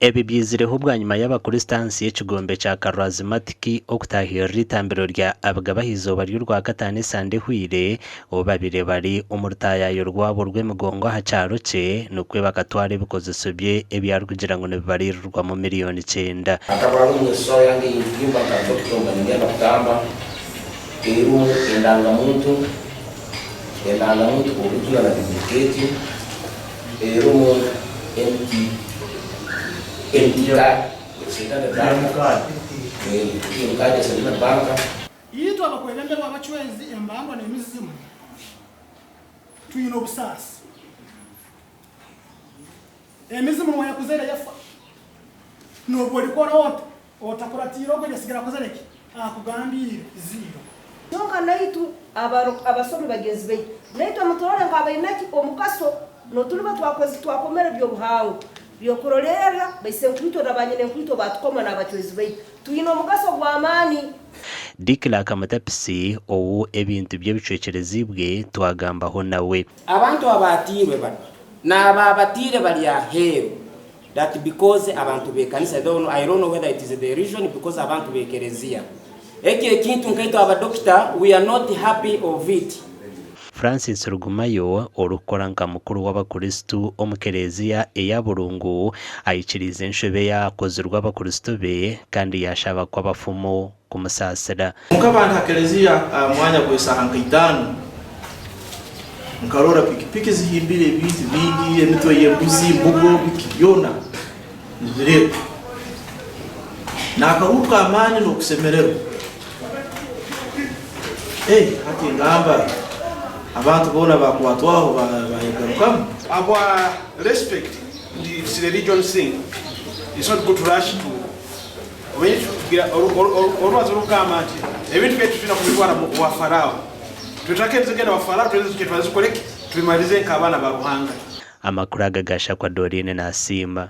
Ebi byizireho bwanyima y'abakristo ahansi y'ekigombe kya Karwazimatiki okutaahirira eitambiro rya Abigaba ah'eizooba ry'orwakataano esande ehweire obu babaire bari omu rutaayaayo rwabo rw'emigongo aha kyaro kye nikwo bakatwara ebikozeso bye ebi arikugira ngu nibibariirirwamu miriyoni kyenda. Hakaba harimu esaaho yange ey'ebihimba nka dokita mba ningenda kutamba, erimu endangamuntu, endangamuntu original na duplicate, erimu MT MT card esente banka, ATM card esente banka. Itwe abakwebemberwa abacwezi, embandwa n'emizimu twine obusaasi. Emizimu n'owayakuzaire yafa, n'obu orikora ota, otakuratiire ogwo yasigara akozire ki? Akugambiire ziiro. Kyonka naitwe abasomi bagenzi baitu, naitwe muturole nk'abaine ki omugaso n'otuliba twakoze twakomere eby'obuhangwa by'okurolerra baisenkuruitwe na banyinenkruitwe baatukoma n'abacwezi baitu. Twine omugaso gw'amaani. Dikila Kamutapisi ou ebintu bye bicwekyerezibwe twagambaho nawe. Abantu abaatiirwe banu n'abaabatiire bari aheeru that because abantu b'ekanisa though I don't know whether it is the reason because abantu b'ekereziya ekyo ekintu nkaitwe abadokita we are not happy of it. Francis Rugumayo, orikukora nka mukuru w'abakristo omu kereziya eya Burungu aikiriize enshobe eyaakozirwe abakristo be kandi yaashaba ku abafumu kumusaasira. Nkaba ndi ha kereziya aha mwanya gw'esaaha nka itaano, nkarora pikipiki zihimbire ebintu bingi, emitwe y'embuzi, mbugo, biki byona nibireetwa. N'akahuuru k'amaani n'okusemererwa. Eh, hati ngamba abantu boona bakwatwaho bayegarukamu. Habwa respect nti it's religion thing it's not good to rush to Omanyi tugira orubazo orukugamba nti ebintu byaitu twine kubitwara wa Farao. Tutakenze kugenda wa Farao tweze tukye twaze tukoreki tubimalize nk'abaana ba Ruhanga. Amakuru aga gashakwa Doreen Nasiima.